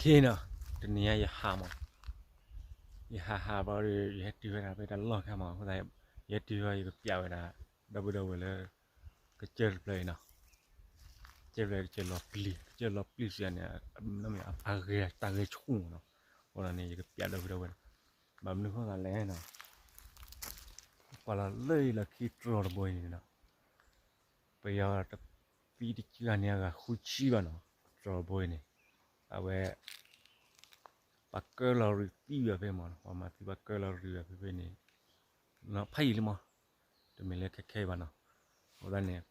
OK နီၤ, တနံၤညါယဟးမး, ယဟးဟးဘၣ်ဒီး ယဟဲတုၤဝဲဒၣ်ဖဲတၢ်လီၢ်ခါမး, အဃိသတး ယဟဲတုၤဝဲ ယကပျးဝဲဒၣ် ဒီပုၢ်ဒီဝဲၢ်လၢ ကစၢၢ်တဖျၢၣ်အံၤနီၤ, ကစၢၢ်တဖျၢၣ် ကစၢၢ်လီၤပျံၤ, ကစၢၢ်လီၤပျံၤစံးန့ၣ် အဂဲၤ တၢ်ဂဲၤဆူၣ်မးနီၤ, အဃိန့ၣ် ယကပျးဒီပုၢ်ဒီဝဲၢ်, ဘၣ်မနုၤအဃိသတးလဲၣ်နီၤ, ပှၤလီၤလၢအံၤလီၤခံတြီတဘိအံၤန့ၣ်နီၤ, ပယီၤတသံတစှၤန့ၣ် အဂၤဃုဆံဘၣ်နီၤ, တြီတဘိအံၤန့ၣ်, အဝဲ ပှၤကၢလီၤရံးသံဝဲဖဲမးနီၤ, ပှၤမၤသံပှၤကၢလီၤရံးဝဲဖဲဖဲန့ၣ်, ဖးယံာ်လံမး, တမ့ၢ်လၢခဲခဲအံၤဘၣ်နီၤ, အဃိသတးန့ၣ်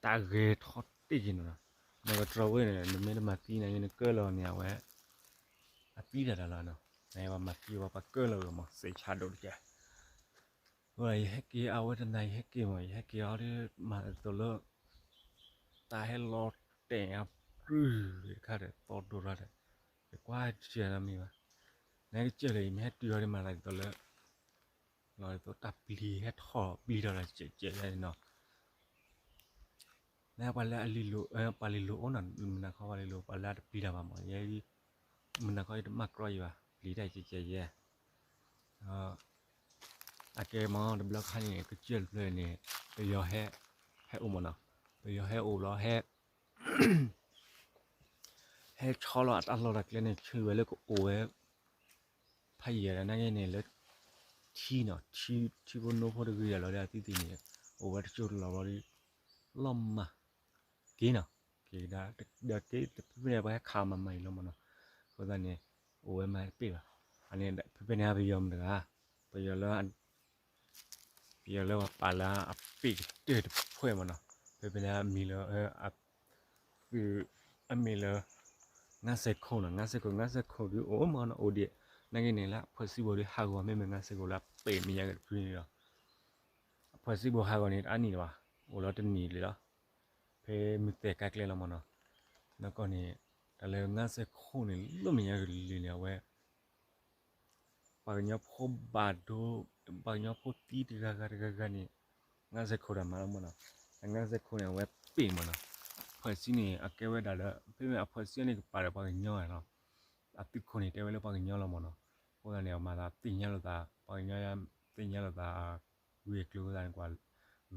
တၢ်ဂဲၤထီၣ်တ့ၢ်က့ၤနီၤ, နကတြီဝဲန့ၣ် နမ့ၢ်တမၤသံန့ၣ် နကၢလီၤန့ၣ် အဝဲ အသံတၢ်တၢ်လီၤနီၤ, နပှၤမၤသံဝဲပှၤကၢလီၤဝဲမး စဲးဆါဒိၣ်တက့ၢ်, အဃိ ယဟဲက့ၤအဝဲတနၤ ယဟဲက့ၤမး ယဟဲက့ၤအီၤဒီး မၤသးဒ်သိးလၢ တၢ်ဟဲလီၤတဲာ်အပြုၢ်တခါဒီး သီဒိၣ်ထီၣ်ဒီး ယကွၢ်တစဲးနီတမံၤဘၣ်, နကစၢၢ်လၢယမ့ၢ်ဟဲတုၤအီၤဒီး မၤသးဒ်သိးလၢ လီၤဒ်သိးတၢ်ပျံၤဟဲထီၣ်ပျံၤထီၣ်ဒီး ကဲးကဲးယဲန့ၣ်နီၤ, နပှၤလၢအလံၤလိၤ ပှၤလံၤလိၤအိၣ်နီၤ, မုၢ်နၤခီပှၤလံၤလိၤ ပှၤလၢအတပျံၤတၢ်ဘၣ်မး, ယဲ မုၢ်နၤခီယတမၢ်ကြီယံၤဘၣ် ပျံၤတၢ်ကဲးကဲးယဲ, အကဲမး တဘျီခါန့ၣ် ကစၢၢ်တဖျၢၣ်န့ၣ် ပယီၤဟဲ ဟဲအိၣ်မးနီၤ, ပယီၤဟဲအိၣ်လီၤ ဟဲ ဟဲဆီလီၤအတၢ်လီၢ်တၢ်ကျဲန့ၣ် ဆၢဝဲလၢကအိၣ်ဝဲ ဖးယံာ်ဒီးနာ်က့န့ၣ်လၢ ထံနီၤ, ထံဖိနိဖိတဂ့ၤဒီးလီၤဒီး အသံသ့ၣ်န့ၣ် အိၣ်ဝဲတစိၢ်တလီၢ်ဘျီဒီး လီၤမၢ်က့ၤနီၤ, က့ၤကဒါ ဒီးက့ၤတဖဲဖဲန့ၣ် ပှၤဟဲခးမၤမၤအံၤလီၤမးနီၤ, အဃိသတးန့ၣ် အိၣ်ဝဲမၤတပ့ၢ်ဘၣ်, အန့ၣ်ဖဲဖဲန့ၣ် ပယီၤမတၤတဂၤ ပယီၤလၢ ပယီၤလၢပှၤပာ်လၢအပ့ၢ်ကတၢၢ်တဖှဲၣ်မးနီၤ, ဖဲဖဲန့ၣ်အမံၤလၢ သုးအမံၤလၢ ငါးဆယ်ခုနှစ်နီၤ, ငါးဆယ်ခုနှစ်, ငါးဆယ်ခုနှစ်ဒုးအိၣ်မးနီၤ, အိၣ်ဒံး နာ်က့န့ၣ်လၢ အဖွဲ့စည်းပုံ ဒုးဟးဂီၤ မ့မ့ၢ် ငါးဆယ်ခုနှစ် လၢအပ့ၢ်မဲာ်ညါက့ၤတဖုန့ၣ်ဒီး အဖွဲ့စည်းပုံ ဟးဂီၤန့ၣ် တအါနံၣ်လၢၤဘၣ်, အိၣ်လီၤတနံၣ်လံလီၤ, ဖဲမုၢ်သဲၣ်ကါကျဲလီၤမးနီၤ, နီၢ်ကီၢ်န့ၣ် တၢ်လၢ ငါးဆယ်ခုနှစ် န့ၣ် လၢမဲာ်ညါက့ၤတလံၤန့ၣ် အဝဲ ပှၤကညီဖိဘၣ်ဒိ ပှၤကညီဖိသံတဂၤဂၤတဂၤဂၤန့ၣ် ငါးဆယ်ခုနှစ် တၢ်မၤလီၤမးနီၤ, အ ငါးဆယ်ခုနှစ် န့ၣ် အဝဲပ့ၢ်မးနီၤ, အဖွဲ့စည်းန့ၣ် အကဲဝဲဒၣ်လၢ ဖဲမ့ၢ် အဖွဲ့စည်း န့ၣ် ကပာ်ဒီးပှၤကညီနီၤ, အသုးခိၣ်န့ၣ် တဲဝဲလၢပှၤကညီလီၤမးနီၤ, အဃိသတးန့ၣ် အမၤသးသ့ၣ်ညါလိာ်သး ပှၤကညီသ့ၣ်ညါလိာ်သး ဂ့ၢ်အကျိၤသတးန့ၣ် ကွၢ်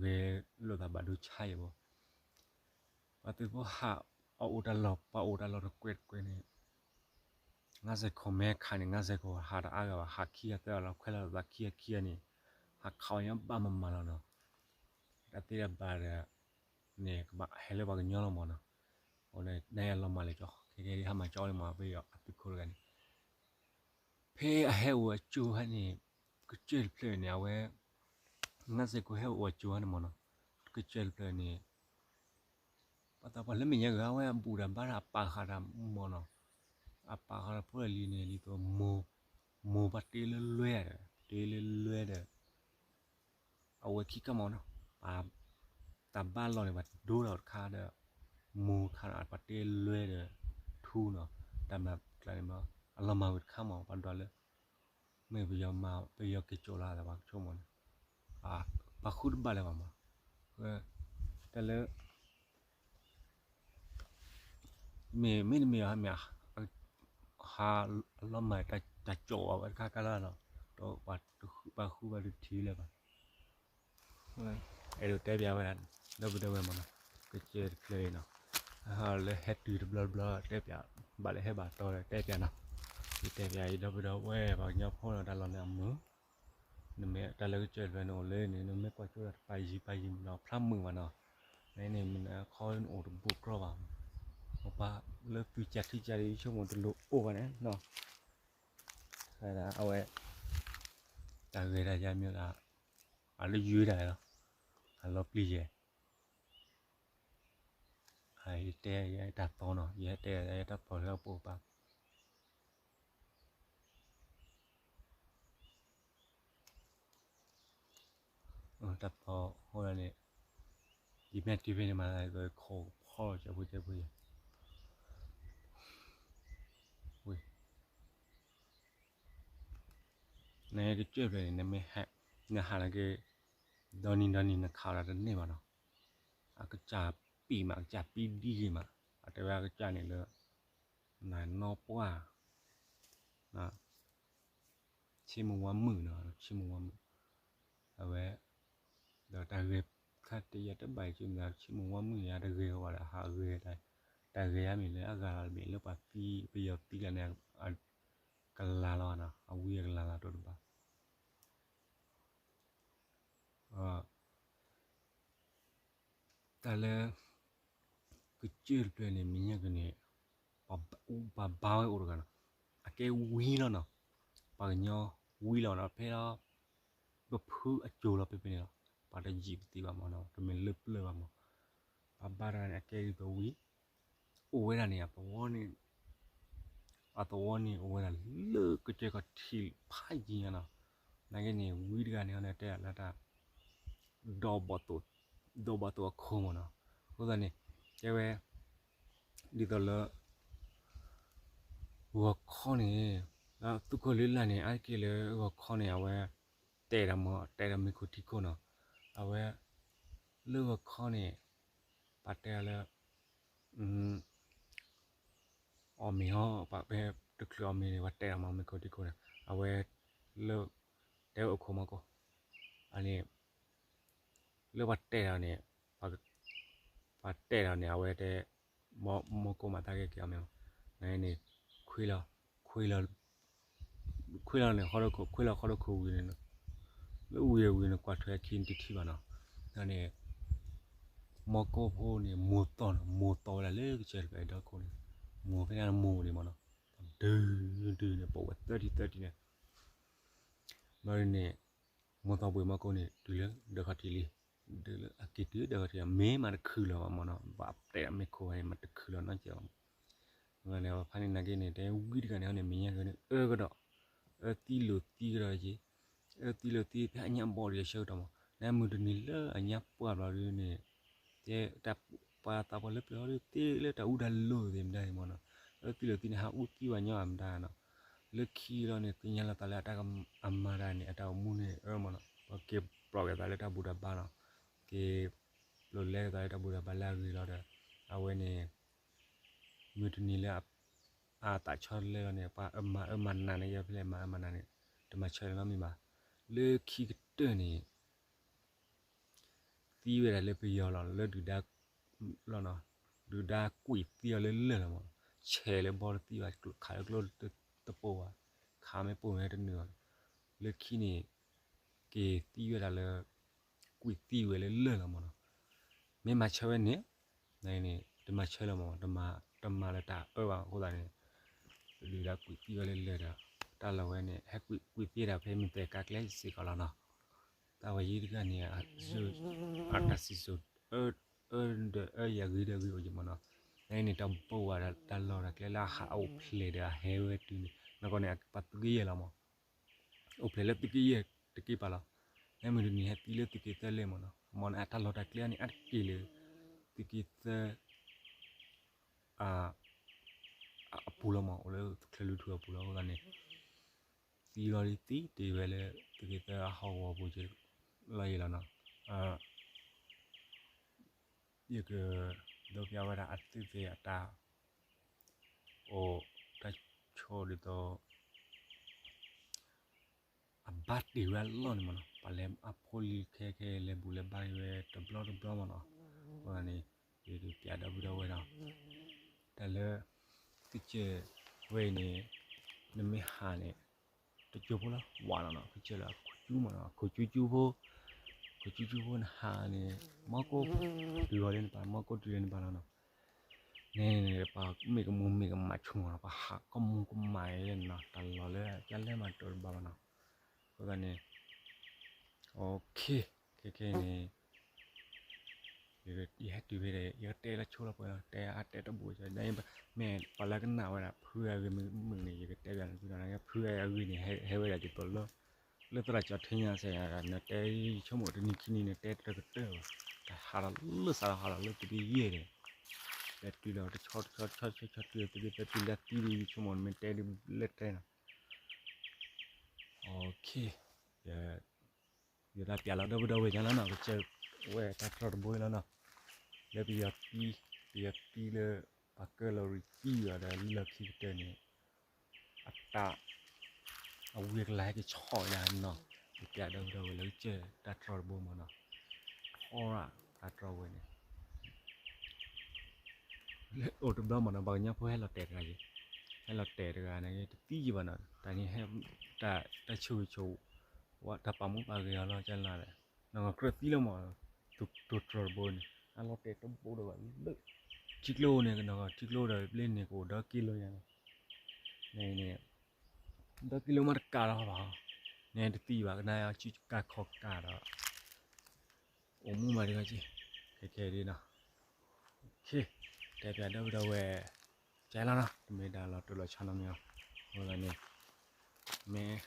ဂဲၤလိာ်သးဘၣ်ဒိဆါယဲၢ်ဘိ ပှၤသုးဖိဟး အအိၣ်တၢ်လီၢ် ပှၤအိၣ်တၢ်လီၢ်တကွဲးတကွဲးန့ၣ် ငါးဆယ်ခုနှစ် မ့ၢ်ခးန့ၣ် ငါးဆယ်ခုနှစ် ဟးတအါဂၤဘၣ် ဟးခံဂၤသၢဂၤလီၤ ခွဲးလီၤသးခံဂၤခံဂၤန့ၣ် ဟးခးအီၤညါဘၣ်မးမးလီၤနီၤ, တၢ်သ့တၢ်ဘၣ်ဒီး န့ၣ် ကဘၣ်ဟဲလၢပှၤကညီလီၤမးနီၤ, အဃိန့ၣ် နအလီၤမၢ်လၢကၠီ ခဲကဲဟးမၤကၠီလံမး ဖဲအသုးခိၣ်တဂၤန့ၣ် ဖဲအဟဲအိၣ်အကၠိဟဲန့ၣ် ကစၢၢ်တဖျၢၣ်န့ၣ် အဝဲ ငါးဆယ်ခုနှစ် ဟဲအိၣ်အကၠိဟဲန့ၣ်မးနီၤ, ကစၢၢ်တဖျၢၣ်န့ၣ် ပှၤသးပှၢ်လၢမဲာ်ညါဂ့ၤ အဝဲအဘူၣ်တၢ်ဘါတၢ်အပာ်ဃာ်တၢ်မးနီၤ, အပာ်ဃာ်တၢ်ဖိတၢ်လံၤန့ၣ် ဒ်သိး မိၢ်ပှၤတ့လၢလွဲၢ်ဒီး တ့လၢလွဲၢ်ဒီး အဝဲခံခါမးနီၤ, ပှၤတၢ်ဘါလီၢ်န့ၣ် ပှၤဒိတၢ်တခါဒီး မိၢ်ခါဒီး ပှၤတ့လွဲၢ်ဒီး ထူနီၤ, တၢ်မၤကျါန့ၣ်မး အလီၤမၢ်ဝဲတခါမး ပှၤဒွးလၢ မ့ၢ်ပယီၤမၤ ပယီၤက့ၤကၠိလီၤသးပှၤကဆိကမိၣ်န့ၣ်, ပှၤဃုတဘၣ်လၢၤဘၣ်မး, တၢ်လၢ မ့ၢ် မ့တမ့ၢ် ဟးမ့ၢ် ဟးလီၤမၢ်တၢ်ကၠိဘၣ်ဝဲတခါခါလီၤနီၤ, ဒီးပှၤဃုပှၤတထံၣ်လၢၤဘၣ်, အဲၣ်ဒိးတဲပၠးဝဲဒၣ် ဒီပုၢ်ဒီဝဲၢ်မးနီၤ, ကစၢၢ်တဖျၢၣ်အံၤနီၤ, လၢဟဲတုၤတဘျီတဘျီ တဲပၠး ဘၣ်လၢဟဲဘၣ်တီဒီးတဲပၠးနီၤ, ယတဲပၠးအံၤ ဒီပုၢ်ဒီဝဲၢ်ပှၤကညီဖိနီၤ တၢ်လီၢ်န့ၣ်အမုာ် နမ့ၢ်တၢ်လၢကစၢၢ်တဖျၢၣ်န့ၣ်အိၣ်လၢန့ၣ် နမ့ၢ်ကွၢ်ကၠိတၢ်တပာ်ယံၤပာ်ယံၤနီၤ ဖျါမုာ်ဘၣ်နီၤ, နန့ၣ်မ့ၢ်နခီနအိၣ်တဘူးကြီဘၣ်, ပှၤလၢသုစၢ်ထံစၢ်ဒ်ယဆိကမိၣ်တလိၣ်အိၣ်ဘၣ်န့ၣ်နီၤ, အဝဲ တၢ်ဂ့ၤတၢ်ယါမ့ၢ်ဒၣ် အလၢယွၤတၢ်လီၤ, အလီၤပျံၤယဲၢ် အ ယတဲယတၢ်သီနီၤ, ယဟဲတဲယတၢ်သီလၢအပိာ်ကပၤ တၢ်သီအဃိန့ၣ်, ယမ့ၢ်တုၤဖဲန့ၣ်မး ခိးဖီလီၤကဖိကဖိယၤ, ဝံၤ, နကစၢၢ်ဖျၢၣ်န့ၣ် နမ့ၢ်ဟး, နဟးလၢက့ၤ, ဒီနံၤဒီနံၤနခးလီၤတန့ၢ်ဘၣ်နီၤ, အကစၢ်ပံာ်မး အကစၢ်ပံာ်ဒ်ဂ့ၤမး, အတဲဝဲအကစၢ်န့ၣ်လၢ နနီၢ်ပှၢ် ဆ့မိၢ်ဝါမုၣ်နီၤ, ဆ့မိၢ်ဝါမုၣ်, အဝဲ, ဒီးတၢ်ဂဲၤခါတယၤတဘၣ်အံၤ ဆ့မိၢ်ဝါမုၣ်န့ၣ် အတဂဲၤဝဲဘၣ်ဒီး ဟးဂဲၤ, တၢ်ဂဲၤအါမံၤလၢအဂၤလီၤတဘ့ၣ် လၢပှၤသံ ပယီၤသံလၢန့ၣ်, ကလၤလီၤနီၤ, အဝံအကလၤလီၤတိၢ်တဘၣ် တၢ်လၢ ကစၢၢ်တဖျၢၣ်န့ၣ် မ့ၢ်ညါက့ၤန့ၣ်, ပှၤဘါဝဲအိၣ်တဂၤနီၤ, အကဲဝံလီၤနီၤ, ပှၤကညီဝံလီၤနီၤ ဖဲလီၤ, ပဖုအစိၤလီၤဖဲဖဲန့ၣ်လီၤ, ပှၤတယံာ်ပသံဘၣ်မးနီၤ တမ့ၢ်လၢပျၢၢ်ဘၣ်မး, ပှၤဘါတဂၤန့ၣ် အကဲဒ်သိးဝံ အိၣ်ဝဲဒၣ်န့ၣ် အသဝီန့ၣ်, အသဝီန့ၣ်အိၣ်ဝဲဒၣ်လၢကစၢၢ်ခီၣ်ထံးဖးယံၤညါနီၤ, နာ်က့န့ၣ် ဝံတဂၤန့ၣ်ဟီန့ၣ် တဲဒၣ်လၢတၢ် ဒီးဘီၣ်သိၣ်အခိၣ်မးနီၤ, အဃိသတးန့ၣ်, တဲဝဲ, ဒ်သိးလၢ ဂီၤခီန့ၣ်, လၢသုးခိၣ်လၢ်လၢ်န့ၣ် အါတက့ၢ်လၢဂီၤခီန့ၣ် အဝဲ, တဲတၢ်မး တဲဒီးမ့ၤခိၣ်ထံခိၣ်နီၤ, အဝဲ, လၢဂီၤခီန့ၣ်, ပှၤတဲအီၤလၢ အီၣ်မ့ၤဟီ ပှၤဖဲတချုးအီၣ်မ့ၤန့ၣ် ပှၤတဲအီၤမး မ့ၤခိၣ်ထံခိၣ်န့ၣ် အဝဲ, လၢ, တဲအိၣ်ခိးမီၢ်ကိၢ်, အန့ၣ်, လၢပှၤတဲဒီးန့ၣ်, ပှၤတဲဒီးန့ၣ် အဝဲတဲ, မီၢ်ကိၢ်မၤသးကဲက့ၤအီၣ်မ့ၤမး, နန့ၣ်, ခွံလီၤ, ခွံလီၤန့ၣ် ခွံလီၤဃီဒိၣ်ခိၣ် ခွံလီၤဃီဒိၣ်ခိၣ်ဝံၤန့ၣ်, လၢဝံၤအဝံၤန့ၣ် ကွၢ်ထွဲအခံတထံၣ်ဘၣ်နီၤ, န့ၣ် မီၢ်ကိၢ်ဖိန့ၣ် မိၢ်သီၣ်နီၤ မိၢ်သီၣ်ဝဲဒၣ်လၢကစၢၢ်တဖျၢၣ်အဒီခိၣ်န့ၣ်, မိၢ်ဖဲန့ၣ်မိၢ်ဒံးမးနီၤ, ဒုးဒုးန့ၣ် ပိာ်ဝဲသၢထံၣ်သၢထံၣ်န့ၣ်, ဘျီဒ်န့ၣ်, မိၢ်သီၣ်ဘှံးမီၢ်ကိၢ်န့ၣ် တုၤလၢဒၢးခီၣ်ထံးလံ, ဒုးလၢအက့ၤတုၤဒၢးခီၣ်ထံး မ့ၢ်မးတခုလီၤဘၣ်မးနီၤ ဘၣ်တဲဒၣ်မ့ၢ်ခိၣ်ဝဲန့ၣ် မးတခုလီၤနီတစဲးဘၣ်မး ဖဲန့ၣ်နာ်က့န့ၣ် တဲဝံတဂၤန့ၣ်ဟီန့ၣ် မ့ၢ်ညါက့ၤန့ၣ် အၢကဒီး, အၢသံလိာ်သံကဒီးက့ၤ, အၢသံလိာ်သံဖဲအညၣ်ဘီၣ်ဒံးအဆၢကတီၢ်မး, နမုၢ်တနံၤလၢအညၣ်ပှၢ်ဘျီဒ်န့ၣ်, တဲတၢ်ပှၤသးပှၢ်လၢပျၢၤဒ်သ့လၢတၢ်အူတၢ်လိၤသ့ၣ်မတၤမးနီၤ, အၢသံလိာ်သံန့ၣ် ဟးအူသံဝဲညီအမတၤနီၤ, လၢခံလီၤန့ၣ် သ့ၣ်ညါလီၤသးလၢအတၢ်အမၤတၢ်န့ၣ် အတၢ်အိၣ်မူန့ၣ်အၢမးနီၤ, ပှၤက့ၤပျီၢ်က့ၤသးလၢတၢ်ဘူၣ်တၢ်ဘါနီၤ, က့ၤ ပျိာ်လဲက့ၤသးလၢတၢ်ဘူၣ်တၢ်ဘါလၢအဂ့ၤလီၤဒီး, အဝဲန့ၣ် မုၢ်တနံၤလၢ အသးဆီတလဲလီၤန့ၣ် ပှၤအၢမၤအၢမၤနးန့ၣ် ယဲဖဲလဲၣ်မၤအၢမၤနးန့ၣ် တမၤဆၢလၢၤနီတမံၤဘၣ်. လၢခံကတၢၢ်န့ၣ် သံဝဲဒၣ်လၢပယီၤလီၤ လၢဒုၣ်ဒါ လီၤနီၤ, ဒုၣ်ဒါကွံာ်သံအီၤလၢလၢၢ်လီၤမး, ဆဲးလၢဘီတသံဘၣ်ခးလၢကျိတပိာ်ဘၣ်, ခးမ့ၢ်ပိာ်န့ၣ်တနုာ်ဘၣ်, လၢခံန့ၣ် က့ၤသံဝဲဒၣ်လၢ ကွံာ်သံဝဲလၢလၢၢ်လီၤမးနီၤ, မ့ၢ်မၤဆၢဝဲန့ၣ် တမၤဆၢလၢၤမး တမၤလၢၤတၢ်အၢဘၣ်အဃိသတးန့ၣ် ဒုၣ်ဒါကွံာ်သံဝဲလၢလၢၢ်ဒီး တၢ်လီၢ်ဝဲန့ၣ် ဟဲကွံာ်ကွံာ်သံဒၣ်ဖဲမုၢ်သဲးကါကျဲစ့ၢ်ကီးလီၤနီၤ, တၢ်ဝဲယံၤတဂၤန့ၣ် အတၢ်စံၣ်စိၤ အၢဒီးအၢယၤဂ့ၤဒီးဂ့ၤအိၣ်ယံၤမးနီၤ, နန့ၣ်တၢ်ဘိးဝဲဒၣ်တၢ်လီၢ်တၢ်ကျဲလၢအဟးအိၣ်ဖျဲၣ်ဒီးအဟဲဝဲတုၤန့ၣ် နကီၢ်န့ၣ် ပှၤသုးက့ယဲၢ်လီၤမး အိၣ်ဖျဲၣ်လၢသုးက့ယဲၢ်တက့ၢ်ပာ်လီၤ, နမုၢ်တနံၤဟဲသံလၢသုးက့သၢလဲၣ်မးနီၤ, မ့ၢ်န့ၣ်အတၢ်လီၢ်တၢ်ကျဲန့ၣ် အါတက့ၢ်လၢ သုးက့သၢ အပူၤလီၤမး အိၣ်လၢချၢၣ်လွံၢ်ထူၣ်အပူၤလီၤအဃိသတးန့ၣ် သံလီၤဒ်သံတ့ၢ်ဝဲလၢ သုးက့သၢအဟီၣ်ကဝီၤပူၤက့ၤ လီၤယံၤလီၤနီၤ, ယကဒိးပျးဝဲဒၣ်အသုးသ့ၣ်အတၢ် အိၣ်တၢ်ဆိၣ်ဒ်သိး အဘါတ့ၢ်ဝဲအလီၢ်န့ၣ်မးနီၤ, ပှၤလဲၤအဖိလံၤခဲခဲလဲၤဘူၣ်လဲၤဘါက့ၤဝဲတဘျီတဘျီမးနီၤ, အဃိသတးန့ၣ် ယကပျးဒီပုၢ်ဒီဝဲၢ်နီၤ, တၢ်လၢ သုကၢၢ်ဝဲအံၤန့ၣ် နမ့ၢ်ဟးန့ၣ် တကၠိဖိလၢဝးလီၤနီၤ, သုကၢၢ်လၢအခိၣ်ကၠူမးနီၤ, ခိၣ်ကၠူကၠူဖိ, ခိၣ်ကၠူကၠူဖိနဟးန့ၣ် မီၢ်ကိၢ်တုၤအီၤလၢနပၤ, မီၢ်ကိၢ်တုၤလၢနပၤလီၤနီၤ. န့ၣ် ပှၤမ့ၢ်ကမူမ့ၢ်ကမၣ်ဆိနီၤ, ပှၤဟးကီၢ်မူကမၣ်အံၤနီၤ, တၢ်လီၢ်လၢကလဲၤမၤတၢ်တဘၣ်ဘၣ်နီၤ. အဃိသတးန့ၣ် ခဲခဲအံၤန့ၣ် ယဟဲ တုၤဖဲဒီး ယကတဲလၢဆိလီၤပှဲၤလီၤ, တဲအတဲတဘူးကီ, မ့ၢ်ပှၤလၢကနၣ်ဝဲဒၣ် ဖုအဂ့ၢ်မုၢ်မုၢ်န့ၣ် ယကတဲဘၣ်န့ၣ် ဖုအဂ့ၢ်န့ၣ် ဟဲဝဲဒၣ်ဒ်သိးလၢ လၢသရၣ်ကၠီထံညါစဲး, နတဲဆိကမိၣ်တနံၤခံနံၤန့ၣ် တဲတကတၢၢ်ဘၣ်, တၢ်ဟးလီၤလၢစးလီၤ ဟးလီၤလၢတဒုယဲၢ်န့ၣ်, ပဲတုၤလီၤတဆီတဆီတဆီတဆီတဆီတုၤ တဒုပဲတုၤလၢသံဒု ယဆိကမိၣ်နမ့ၢ်တဲဒု လၢတဲနီၤ. ယတၢ်ပျးလီၤဒီပုၢ်ဒီဝဲၢ်ညါလီၤနီၤ, ကစၢၢ်ဝဲတၢ်တြီတဘိလီၤနီၤ, လၢပယီၤသံ, ပယီၤသံလၢ ပှၤကၢလီၤရံသံဘၣ်ဒီး လၢလီၢ်ခံကတၢၢ်န့ၣ် အတၢ် အဝံအကလၤဟဲက့ၤဆီၣ်ယၤနီၤ, ယပျးဒီပုၢ်ဒီဝဲၢ်လၢကစၢၢ်တၢ်တြီတဘိမးနီၤ, ထီရၣ်တၢ်တြီဝဲန့ၣ် လၢအိၣ်တဘျီမးနီၤ ပှၤကညီဖိဟဲလီၤတဲာ်တဂၤယဲ, ဟဲလီၤတဲာ်တဂၤန့ၣ် တသံယံၤဘၣ်နီၤ, တၢ်န့ၣ်ဟဲ တၢ် တၢ်ဆိၣ်ဂ့ၤဆိၣ်ဝါ တၢ်ပာ်မူပာ်ဂဲၤအီၤလီၤကလါဒီး နီၢ်ကီၢ်ကြၢးသံလီၤမး, တိၢ်တြီၢ်တဘိန့ၣ် အလီၤတဲာ်တဘိဒီးဘၣ်လၢ ထံကျိန့ၣ် နီၢ်ကီၢ်ထံကျိဒီးဘျ့န့ၣ် ကအိၣ်ဒီကံလိယါန့ၣ်, န့ၣ် ဒီကံလိမးတကးလီၤဘၣ်, န့ၣ်တသံဘၣ်ကနါအီၤ စုကါခီၣ်ကးဒီး အိၣ်မူမးတဂၤက့, ခဲခဲဒ်နီၤ, တဲပျးဒီပုၢ်ဒီဝဲၢ် ကဲလီၤနီၤ, တမ့ၢ်ဒၣ်လီၤတိၢ်လီၤဆီနီတမံၤအီၤ, အဃိသတးန့ၣ် မ့ၢ်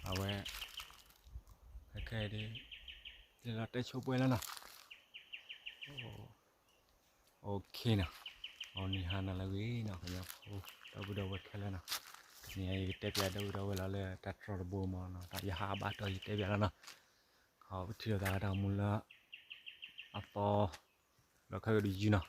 အဝဲ ခဲခဲဒ် လၢလီၤတဲဆိပှဲၤလီၤနီၤ, OK နီၤ, အီၤနံၤဟါနၤလၢအဂ့ၤနီၤ ကညီဖိ ဒီပုၢ်ဒီဝဲၢ်ခဲလၢာ်နီၤ, တနံၤအံၤယကတဲပျးဒီပုၢ်ဒီဝဲၢ်လီၤလၢတၢ်တြီတဘိမးနီၤ, တၢ်ယဟးဘၣ်တီၢ်ယတဲပျးလီၤနီၤ, ခီပထံၣ်လိာ်သးလၢတၢ်မူလၢ အသီ လီၤခၢၣ်ကဒုယုၢ်နီၤ,